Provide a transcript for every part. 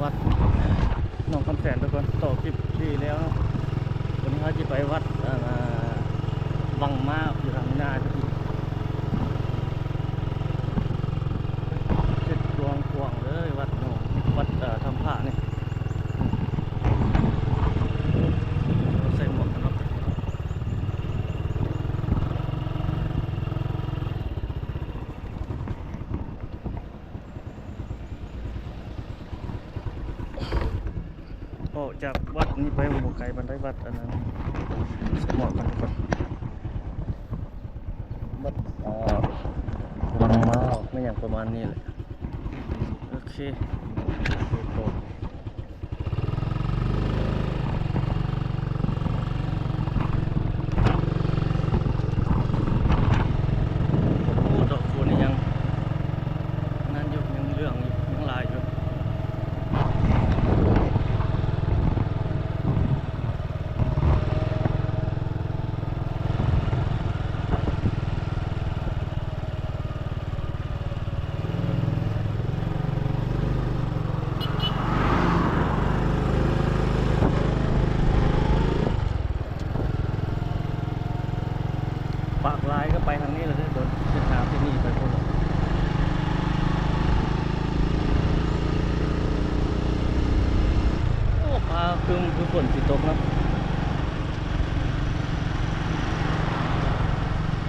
ວັດໜອງຄຳແສນທຸກຄົນ ຕໍ່ຄລິບທີ່ແລ້ວເນາະ. ວັນນີ້ເຮົາຊິໄປວັດ ອັນ ວັງມ້າ ຢູ່ທາງໜ້າທີ່ເຂດກວ້າງໆເລີຍ ວັດໜອງ ວັດ ເອີ ຖ້ຳພະນີ້. ໃສ່ໝວກກັນເນາະ. ອອກຈາກວັດນີ້ໄປບໍ່ໄກປານໃດ ວັດອັນນັ້ນ ສະໝອກກັນກ່ອນ ວັດ ເອີ ວັງມ້າ ແມ່ນຫຍັງປະມານນີ້ແຫຼະ. ໂອເຄ ໂອ້ ດອກຄູນນີ້ຍັງນັ້ນຢູ່ ຍັງເຫຼືອງຢູ່ ຍັງຫຼາຍຢູ່. ປາກລາຍກໍໄປທາງນີ້ແຫຼະເດີ ເສັ້ນທາງທີ່ນີ້ໄປພຸ້ນ. ໂອ້ ຟ້າຄຶ້ມ ຄືຝົນຊິຕົກເນາະ.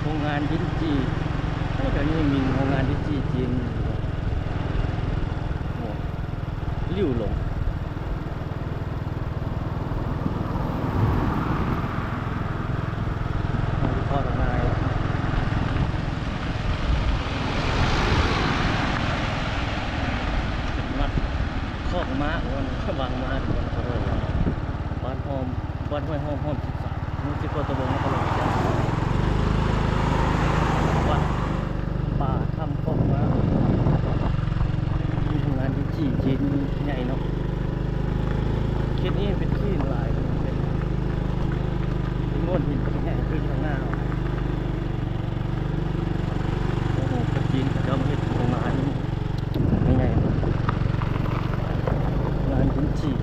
ໂຮງງານດິນຈີ່ ໂອ້ ແຖວນີ້ມີໂຮງງານດິນຈີ່ຈີນ ໂອ້ ຫຼິວຫຼົງ ເຂົ້າທາງໃນ ວັດຄອກມ້າ ວັງມ້າ ວັດຫ້ອຍ ບ້ານຫ້ອຍຫ້ອມ ຫ້ອມສິບສາມ ເມືອງສິບ ໂຄດຕະບົງ ນະຄອນຫຼວງວຽງຈັນ. ວັດປ່າຖ້ຳຄອກມ້າ ມີໂຮງງານດິນຈີ່ ຈີນໃຫຍ່ເນາະ. ເຂດນີ້ເປັນຂີ້ຫີນຫຼາຍ ເປັນ ເປັນໂງ່ນຫີນທີ່ໃຫຍ່ຂຶ້ນຂ້າງໜ້າເຮົາ. ໂອ້ໂຫ ຄົນຈີນເຂົາເຈົ້າມາເຮັດໂຮງງານ ໃຫຍ່ໆ ງານດິນຈີ່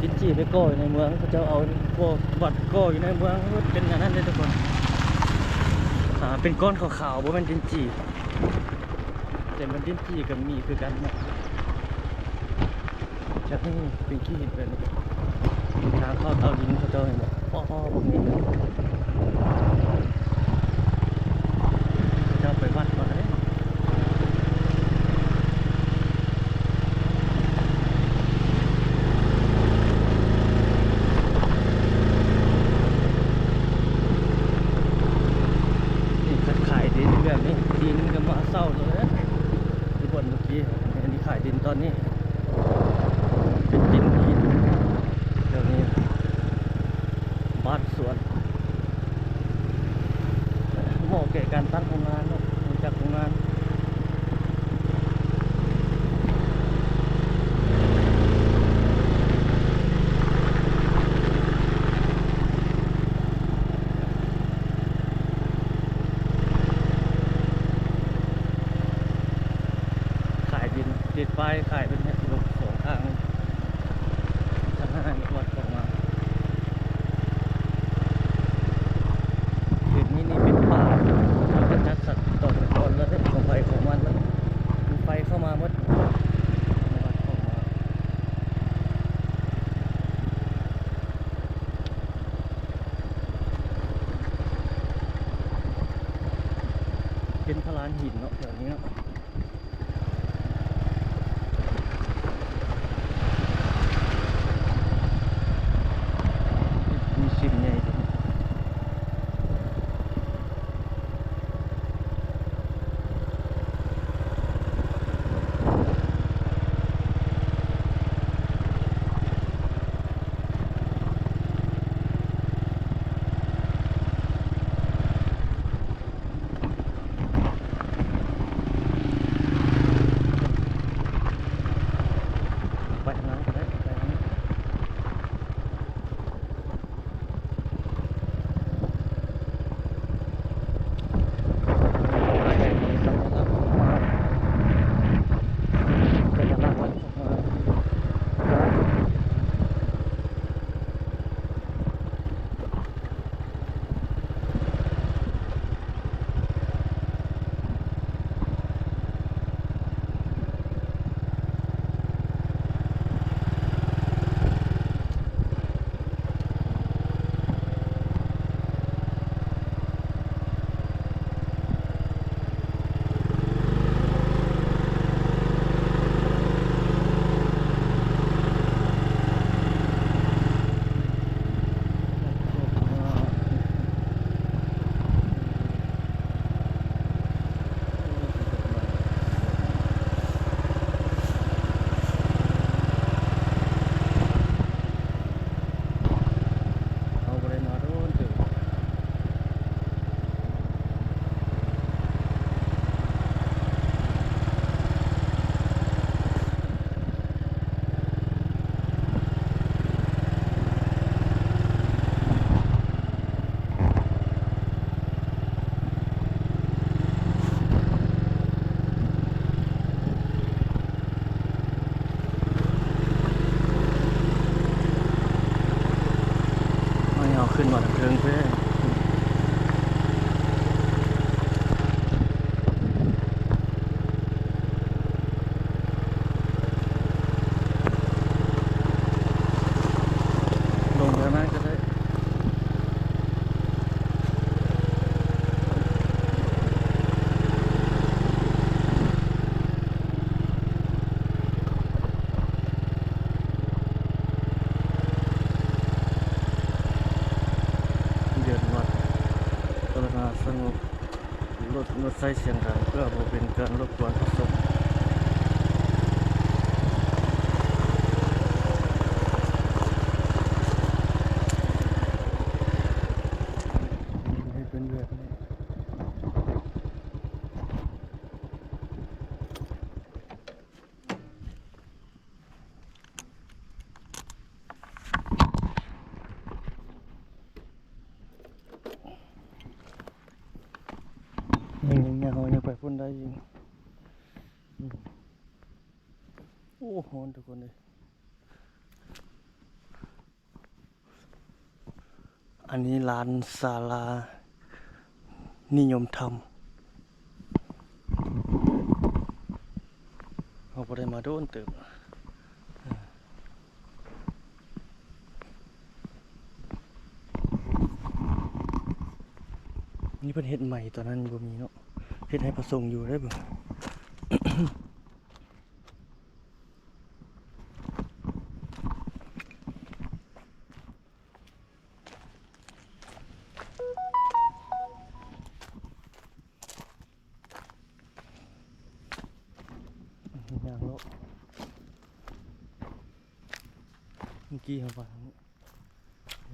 ດິນຈີ່ໄປກໍ່ຢູ່ໃນເມືອງ ເຂົາເຈົ້າເອົາພວກວັດກໍ່ຢູ່ໃນເມືອງ ເຮັດເປັນອັນນັ້ນເດ້ທຸກຄົນ ອ່າ ເປັນກ້ອນຂາວໆ ບໍ່ແມ່ນດິນຈີ່ ແຕ່ແມ່ນດິນຈີ່ກໍມີຄືກັນເນາະ. ຈາກນີ້ເປັນຂີ້ຫີນເປັນທາງເຂົ້າເຕົາດິນ ເຂົາເຈົ້າເຫັນບໍ່? ປ້ອ ບັກນີ້ ເຂົາເຈົ້າໄປວັດກ່ອນເດ້. ນີ້ ຄັນຂາຍດິນແບບນີ້ ຈີນກໍມາເຊົ່າເລີຍ ຄືບ່ອນເມື່ອກີ້ ອັນນີ້ຂາຍດິນຕອນນີ້ ເປັນດິນຫີນ ແບບນີ້ ບ້ານສວນ ເໝາະແກ່ການຕັ້ງໂຮງງານເນາະ ຮູ້ຈັກໂຮງງານ ຂາຍດິນ ຕິດປ້າຍຂາຍເປັນແບບລົດສອງທາງ ທາງໜ້າວັດຂອງເຮົາ. ເຂດນີ້ນີ້ເປັນປ່າ ເຂົາເຈົ້າຈັດສັດຕອນແຕ່ກ່ອນແລ້ວເດ້ ຂອງໃຜຂອງມັນແລ້ວ ມີໄຟເຂົ້າມາໝົດ ໃນວັດຂອງເຮົາ. ເປັນພະລານຫີນເນາະ ແຖວນີ້ເນາະ ມີຊິມໃຫຍ່. ເ ໃຊ້ສຽງດັງເພື່ອບໍ່ເປັນການລົບກວນພະສົງ. ເຮັດເປັນແບບນີ້. ຍັງ ຍັງ ຍັງ ເຮົາຍັງໄປພຸ້ນໄດ້ຢູ່. ອືມ ໂອ້ ຮ້ອນທຸກຄົນເອີຍ. ອັນນີ້ລານສາລານິຍົມທຳ ເຮົາບໍ່ໄດ້ມາໂດນເຕີບ. ນີ້ເພິ່ນເຮັດໃໝ່ ຕອນນັ້ນບໍ່ມີເນາະ ເຮັດໃຫ້ພະສົງຢູ່ໄດ້ເບິ່ງ. ຍ່າງເລາະ ເມື່ອກີ້ເຮົາວ່າ ນີ້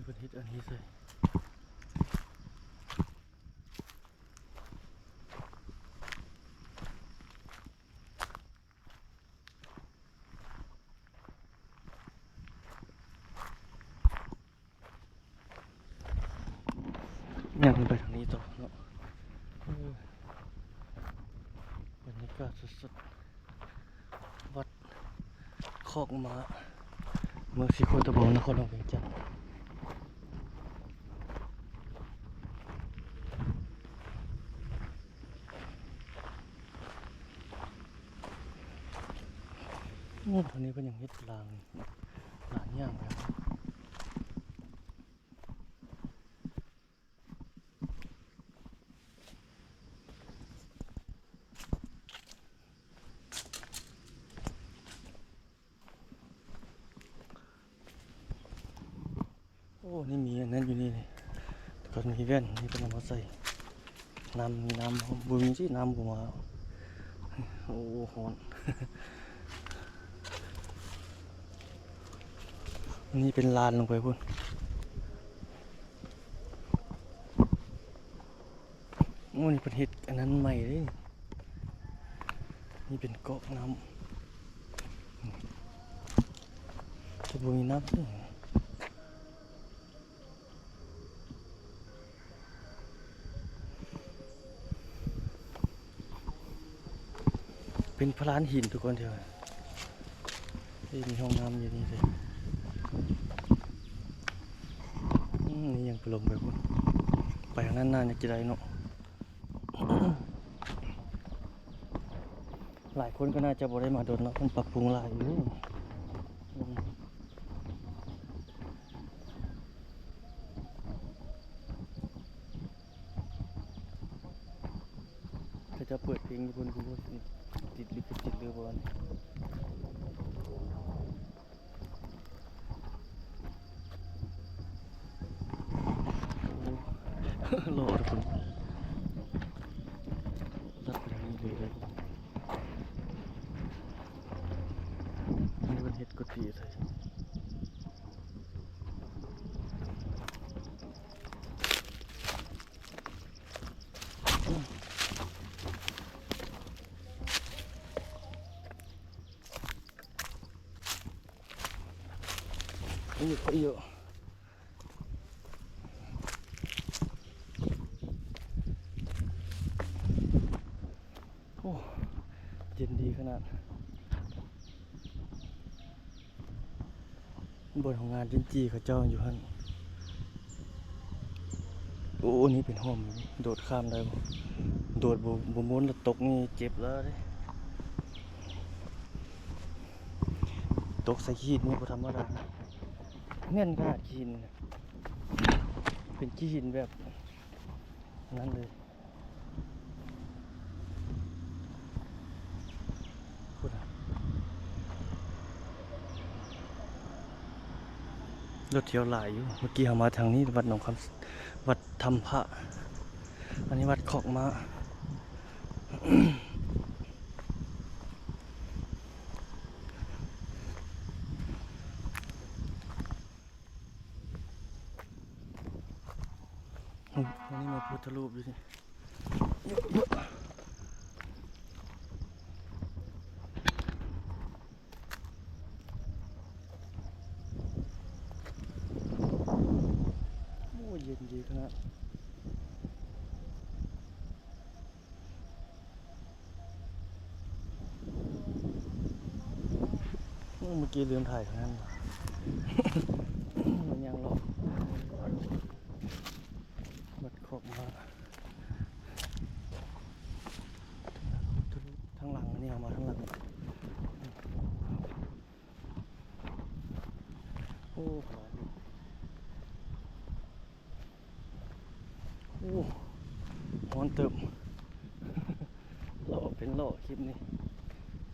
ເພິ່ນເຮັດອັນນີ້ໃສ່. ຍ່າງໄປທາງນີ້ຕໍ່ເນາະ. ເອີ ບັນຍາກາດສົດໆ ວັດຄອກມ້າ ເມືອງສີໂຄດຕະບົງ ນະຄອນຫຼວງວຽງຈັນ. ໂອ້ ທາງນີ້ເພິ່ນຍັງເຮັດລາງ ລາງຍ່າງໄປ. ໂອ້ ນີ້ມີອັນນັ້ນຢູ່ນີ້ ແຕ່ກ່ອນມີແວ່ນ ນີ້ເພິ່ນເອົາມາໃສ່ ນ້ຳ ມີນ້ຳ ບໍ່ມີ ຊິນ້ຳບໍ່ມາ. ໂອ້ ຮ້ອນ ນີ້ເປັນລານລົງໄປພຸ້ນ. ໂອ້ ນີ້ເພິ່ນເຮັດອັນນັ້ນໃໝ່ເດ້. ນີ້ເປັນກອກນ້ຳ ແຕ່ບໍ່ມີນ້ຳ. ເປັນພະລານຫີນທຸກຄົນເດີ. ເອີ ມີຫ້ອງນ້ຳຢູ່ນີ້ເດ້. ອືມ ນີ້ຍັງໄປລົງໄປພຸ້ນ ໄປທາງນັ້ນໜ້າຈະໄດ້ເນາະ. ຫຼາຍຄົນກໍໜ້າຈະບໍ່ໄດ້ມາດົນເນາະ ເພິ່ນປັບປຸງຫຼາຍຢູ່. ອືມ ເຂົາເຈົ້າເປີດເພງຢູ່ພຸ້ນ ບໍ່ຮູ້ຊິຕິດລິຂະສິດຫຼືບໍ່. ໂອ້ ຫຼໍ່ທຸກຄົນ ລັດໄປທາງນີ້ເລີຍ. ອັນນີ້ເພິ່ນເຮັດກຸຕິໃສ່. ໂອ້ ເຢັນດີຂະໜາດ. ບ່ອນໂຮງງານລິ້ນຈີ່ເຂົາເຈົ້າຢູ່ຫັ້ນ. ໂອ້ ນີ້ເປັນຮ່ອມ ໂດດຂ້າມໄດ້ບໍ່? ໂດດບໍ່ ບໍ່ມ້ວນລະຕົກນີ້ເຈັບແລ້ວເດ້. ຕົກໃສ່ຂີ້ຫີນນີ້ບໍ່ທຳມະດາ. ແໜ້ນຂະໜາດຂີ້ຫີນ ເປັນຂີ້ຫີນແບບນັ້ນເລີຍ. ພຸ້ນນະ ລົດທ່ຽວຫຼາຍຢູ່. ເມື່ອກີ້ເຮົາມາທາງນີ້ ວັດໜອງຄຳ ວັດຖ້ຳພະ ອັນນີ້ວັດຄອກມ້າ. ໂອ້ຍ ອັນນີ້ມີພຸດທະຮູບຢູ່ນີ້. ໂອ້ຍ ເຢັນດີຂະໜາດ. ເມື່ອກີ້ລືມຖ່າຍທາງນັ້ນ ມັນຍັງເລາະວັດຄອກມາ ທາງຫຼັງ ອັນນີ້ເຮົາມາທາງຫຼັງ. ໂອ້ ຮ້ອນ ໂອ້ ຮ້ອນເຕີບ ເລາະເປັນເລາະຄລິບນີ້.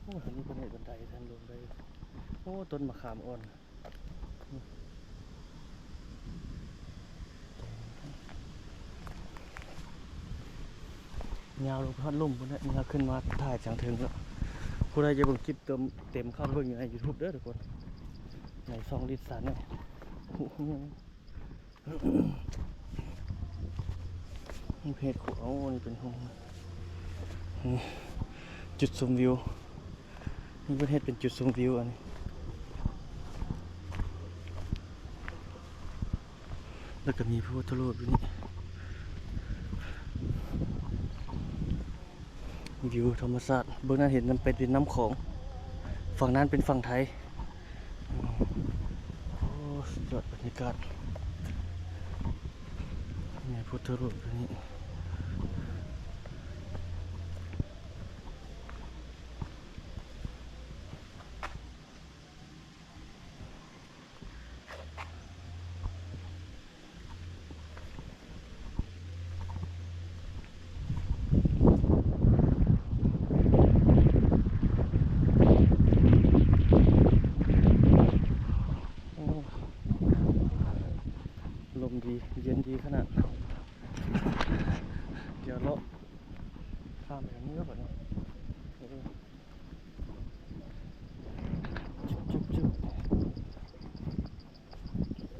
ໂອ້ ທາງນີ້ເພິ່ນເຮັດບັນໄດທາງລົງໄດ້. ໂອ້ ຕົ້ນມະຂາມອ່ອນ. ຍາວລົງໄປຮອດລຸ່ມພຸ້ນແຫຼະ ນີ້ເຮົາຂຶ້ນມາຖ່າຍທາງເທິງແລ້ວ. ຜູ້ໃດຢາກເບິ່ງຄລິບເຕັມ ເຕັມ ເຂົ້າໄປເບິ່ງຢູ່ໃນຢູທູບເດີທຸກຄົນ ໃນຊ່ອງລິດຊາແນລ. ເພຈ ໂອ້ ນີ້ເປັນຫ້ອງ ນີ້ ຈຸດຊົມວິວ. ນີ້ເພິ່ນເຮັດເປັນຈຸດຊົມວິວອັນນີ້ ແລ້ວກໍມີພະພຸດທະຮູບຢູ່ນີ້. ວິວທຳມະຊາດ ເບິ່ງນັ້ນເຫັນນຳ ເປັນ ເປັນນ້ຳຂອງ ຝັ່ງນັ້ນເປັນຝັ່ງໄທ. ໂອ້ ສຸດຍອດບັນຍາກາດ ມີພຸດທະຮູບຢູ່ນີ້. ໂອ້ ລົມດີ ເຢັນດີຂະໜາດ. ດຽວເລາະຂ້າມໄປທາງນີ້ແລ້ວບັດນີ້. ຈຸບໆ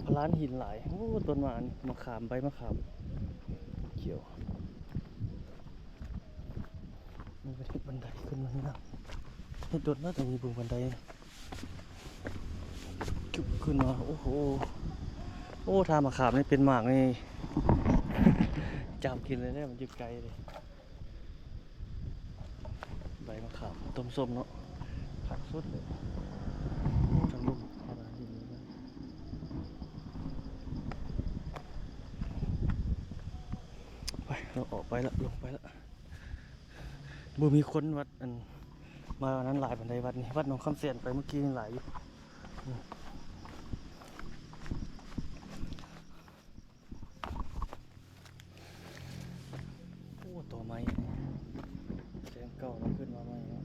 ໆ ພະລານຫີນຫຼາຍ. ໂອ້ ຕົ້ນໝາກ ມະຂາມ ໃບມະຂາມຂຽວ. ມັນເຮັດບັນໄດຂຶ້ນມານີ້ນະ ເຮັດດົນແລ້ວ ແຕ່ມີເບິ່ງບັນໄດ ຈຸບຂຶ້ນມາ. ໂອ້ໂຫ ໂອ້ ຖ້າມະຂາມນີ້ເປັນໝາກນີ້ ຈຳກິນເລີຍເດ້ ມັນຢູ່ໄກເດ້. ໃບມະຂາມຕົ້ມສົ້ມເນາະ ຄັກສຸດເລີຍ. ໂອ້ ທາງລຸ່ມ ໄປ ເຮົາອອກໄປລະ ລົງໄປລະ. ບໍ່ມີຄົນວັດ ອັນ ມາອັນນັ້ນຫຼາຍປານໃດ ວັດນີ້ ວັດໜອງຄຳແສນ ໄປເມື່ອກີ້ນີ້ຫຼາຍຢູ່. ໂອ້ ຕໍໄມ້ ແສງເກົ່າລະຂຶ້ນມາໃໝ່ເນາະ.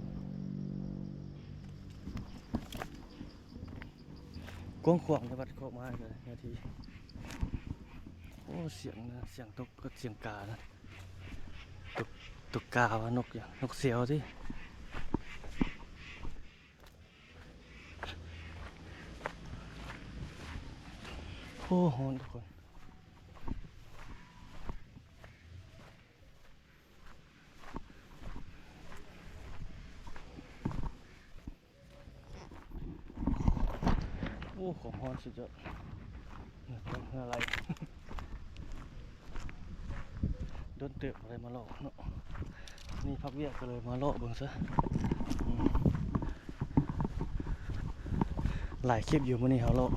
ກວ້າງຂວາງໃນວັດຄອກມານກໍເນື້ອທີ່. ໂອ້ ສຽງນະ ສຽງຕົກ ສຽງການະ ຕົກ ຕົກກາວ່າ ນົກຫຍັງ ນົກສຽວຕິ. ໂອ້ ຮ້ອນທຸກຄົນ. ໂອ້ ຄວາມຮ້ອນສຸດຍອດ ເຫື່ອແຕກເຫື່ອໄຫຼ. ດົນເຕີບບໍ່ໄດ້ມາເລາະເນາະ ນີ້ພັກວຽກກໍເລີຍມາເລາະເບິ່ງຊະ. ອືມ ຫຼາຍຄລິບຢູ່ມື້ນີ້ເຮົາເລາະ.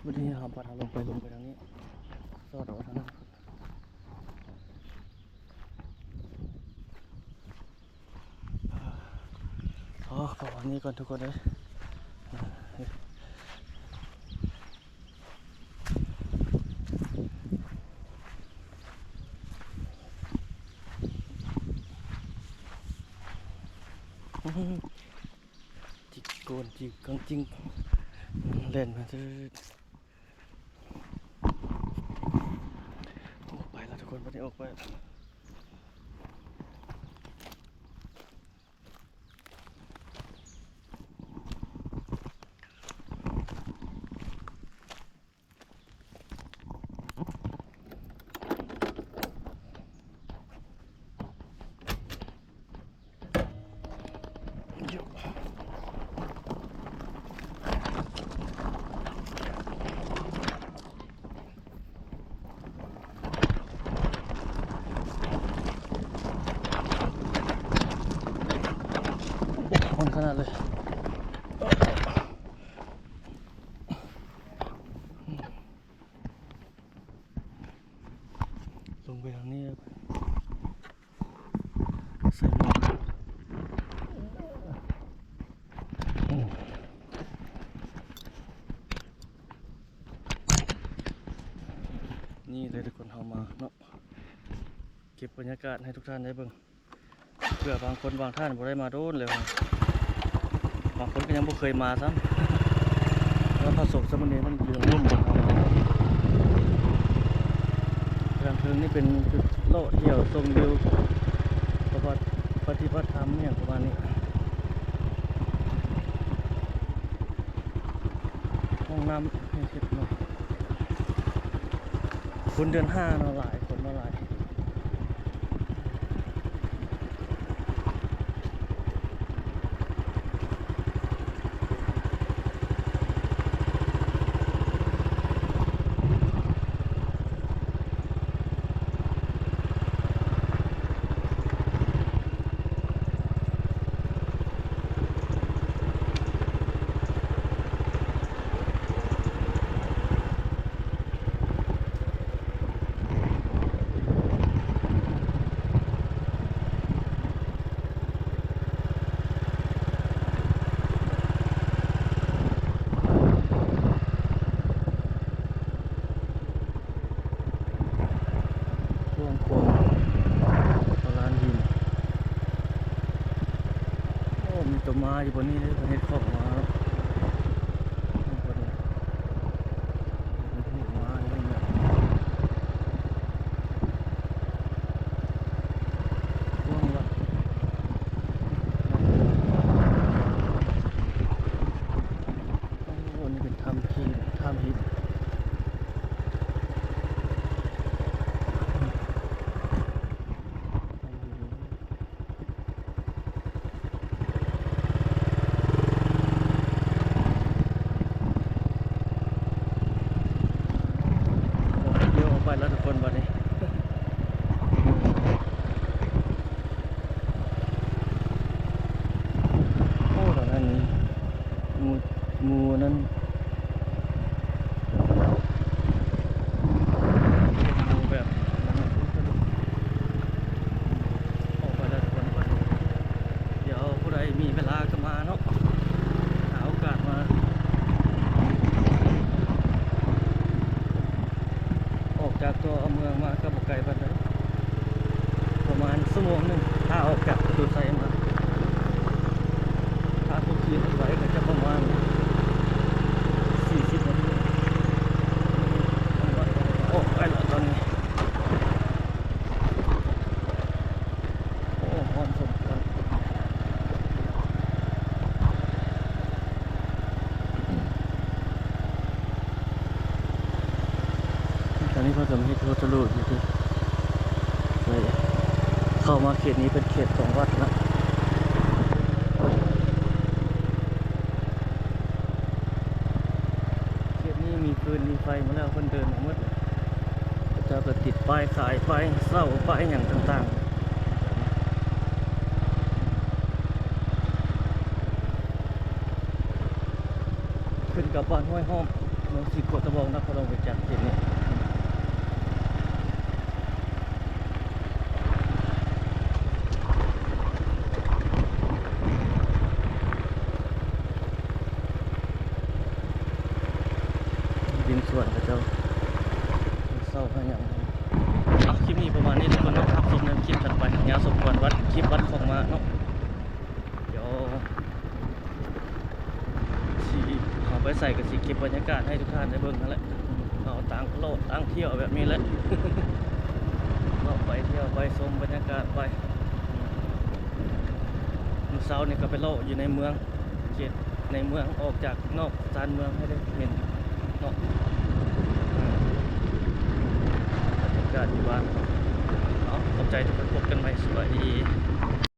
ບັດນີ້ເຮົາ ບັດເຮົາລົງໄປ ລົງໄປທາງນີ້ ສອດອອກທາງນັ້ນ. ອໍ ປະມານນີ້ກ່ອນທຸກຄົນເອີຍ. ອືມ ຈິກໂກນຈິກກັງຈິງ ແລ່ນມາ ໂອ້ ໄປແລ້ວທຸກຄົນ ບັດນີ້ອອກໄປ. ຮ້ອນຂະໜາດເລີຍ. ລົງໄປທາງນີ້ ໃສ່ໝວກ ນີ້ເລີຍທຸກຄົນ ເຮົາມາເນາະ ເກັບບັນຍາກາດໃຫ້ທຸກທ່ານໄດ້ເບິ່ງ. ເພື່ອບາງຄົນບາງທ່ານບໍ່ໄດ້ມາໂດນແລ້ວ ບາງຄົນກໍຍັງບໍ່ເຄີຍມາຊ້ຳ ແລ້ວພະສົງສາມະເນນມັນຢູ່ລຸ່ມ ທາງເທິງນີ້ເປັນຈຸດເລາະທ່ຽວຊົມວິວ ປະຕິບັດ ປະຕິບັດທຳ ອີ່ຫຍັງປະມານນີ້. ຫ້ອງນ້ຳໃຫ້ເຮັດເນາະ ບຸນເດືອນຫ້າເນາະ ຫຼາຍ ຄົນມາຫຼາຍ. ກວ້າງຂວາງ ປະລານຫີນ. ໂອ້ ມີໂຕມ້າຢູ່ບ່ອນນີ້ເດ້ ເພິ່ນເຮັດຄອກມ້າເນາະ ເຮັດຄອກມ້າຢູ່ນີ້ ກວ້າງວ່າ. ໂອ້ ນີ້ເປັນຖ້ຳຫີນ ຖ້ຳຫີນ. ດຽວອອກໄປແລ້ວທຸກຄົນ ບັດນີ້. ໂອ້ ທາງນັ້ນມີ ໝູ່ ໝູ່ນັ້ນ ໝູ່ແບບ ອອກໄປແລ້ວທຸກຄົນ ດຽວຜູ້ໃດມີເວລາກໍມາເນາະ ຫາໂອກາດມາ ອອກຈາກຕົວເມືອງມາກໍບໍ່ໄກປານໃດ. ປະມານຊົ່ວໂມງໜຶ່ງ ຖ້າອອກຈາກປະຕູໄຊມາ. ຖ້າຜູ້ຂີ່ລົດໄວກໍຈະປະມານສີ່ສິບນາທີ. ອອກໄປແລ້ວຕອນນີ້. ໂອ້ ຮ້ອນສົມຄວນ. ຕອນນີ້ເພິ່ນກຳລັງເຮັດໂຮດທະລຸຢູ່ຕິ ເຂົ້າມາເຂດນີ້ເປັນເຂດຂອງວັດລະ. ເຂດນີ້ມີຟືນມີໄຟໝົດແລ້ວ ເພິ່ນເດີນມາໝົດ ເຂົາເຈົ້າກໍຕິດປ້າຍຂາຍ ປ້າຍເຊົ່າ ປ້າຍຫຍັງຕ່າງໆ. ຂຶ້ນກັບບ້ານຫ້ວຍຫ້ອມ ເມືອງສີໂຄດຕະບອງ ນະຄອນຫຼວງວຽງຈັນ ເຂດນີ້. ດິນສວນເຂົາເຈົ້າ ເຊົ່າເຮັດຫຍັງ. ເອົາ ຄລິບນີ້ປະມານນີ້ທຸກຄົນເນາະ ຮັບຊົມໃນຄລິບຖັດໄປ ຍາວສົມຄວນ ວັດ ຄລິບວັດຂອງມາເນາະ. ດຽວຊິພາ ໄປໃສກໍຊິເກັບບັນຍາກາດໃຫ້ທຸກທ່ານໄດ້ເບິ່ງຫັ້ນແຫຼະ. ເຮົາຕ່າງເລາະຕ່າງທ່ຽວແບບນີ້ແຫຼະ ເລາະໄປທ່ຽວໄປ ຊົມບັນຍາກາດໄປ. ມື້ເຊົ້ານີ້ກໍໄປເລາະຢູ່ໃນເມືອງ ເຂດໃນເມືອງ ອອກຈາກນອກຊານເມືອງໃຫ້ໄດ້ເຫັນເນາະ ບັນຍາກາດຢູ່ບ້ານ. ເອົາ ຂອບໃຈທຸກຄົນ ພົບກັນໃໝ່ ສະບາຍດີ.